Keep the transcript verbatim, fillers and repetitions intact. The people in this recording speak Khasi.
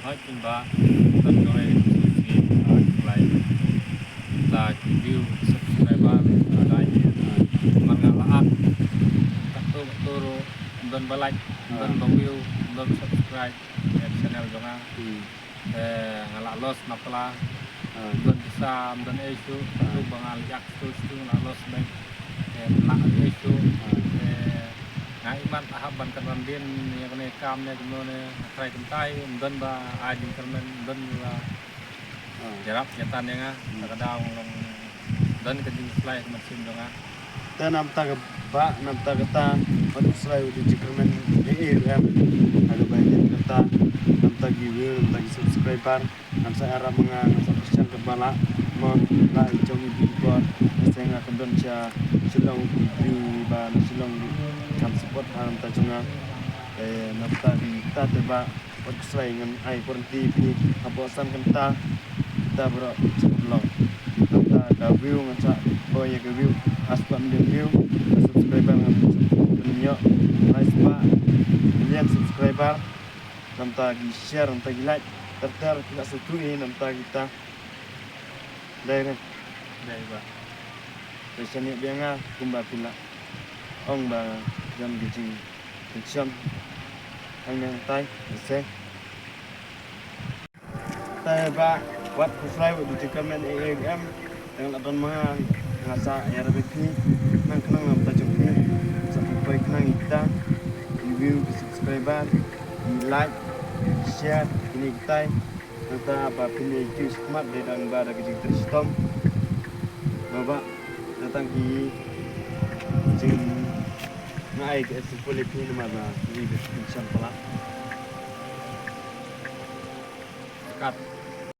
Hoi pynba, tan jong ai sisi, ah, like, like, view, subscriber, ah, like, ah, man nga la ak. Katto katto ruh, don ba like, don ba view, don subscribe, eh, channel jong nga. Hmm. Eh, nga la loss na pla. Ah. Don pisa, don ei shuh, katto ba nga la yak shuh shuh, nga la loss bad. Eh, la ei shuh. Ah. Eh, nga imat hap ban kynran dien ïa kane kam ne kumno ne, nga try kumtai, don ba ai jingkyrmen, don ba ïarap ïa tan ïa nga, ta ka daw long don ka jingkhuslai ka mynsiem jong nga. Te namta ka ba, namta kata, wat khuslai u dei jingkyrmen ei ei ruh em. Ha kaba ïadei kata, namta ki view, namta ki subscriber. Ngam sa ïarap ma nga, ngam sa pyrshang kaba lah, mo, lah i jong i bun por, nga seng nga kyndon sha Shillong i briew ba na Shillong ruh kam support ha namta jong nga. Eh, namta kita te ba, wat khuslai ngan ai warranty phi hapoh san kynta, kita baroh sa pynlong. Namta ka view ngan sa poi ïa ka view, ha spah million view, ka subscriber ngan sa pynïoh, lai spah million subscriber. Namta ki share, namta ki like, ter ter phi lah sa tuh i namta kita. Dei re. Dei ba. Te shaniah biang nga kumba phi lah ong ba jan ki jingpynshong. Hangne hangtai, ise. Te ba, wat khuslai, wat khuslai, wat khuslai, wat khuslai, Tang la don ma nga, nga sa ïarap ïa phi, khnang khnang namta jong phi, sa pynpoi khnang ïa kita, i view, i subscriber, i like, i share, kine kitai, nangta ba phin ïa kiew shakhmat dei tang ba da ka jingtrei shitom. Ba ba, da tang ki jing nga ai ka sympathy phi namar ba phi ka pynshong palat. Kat.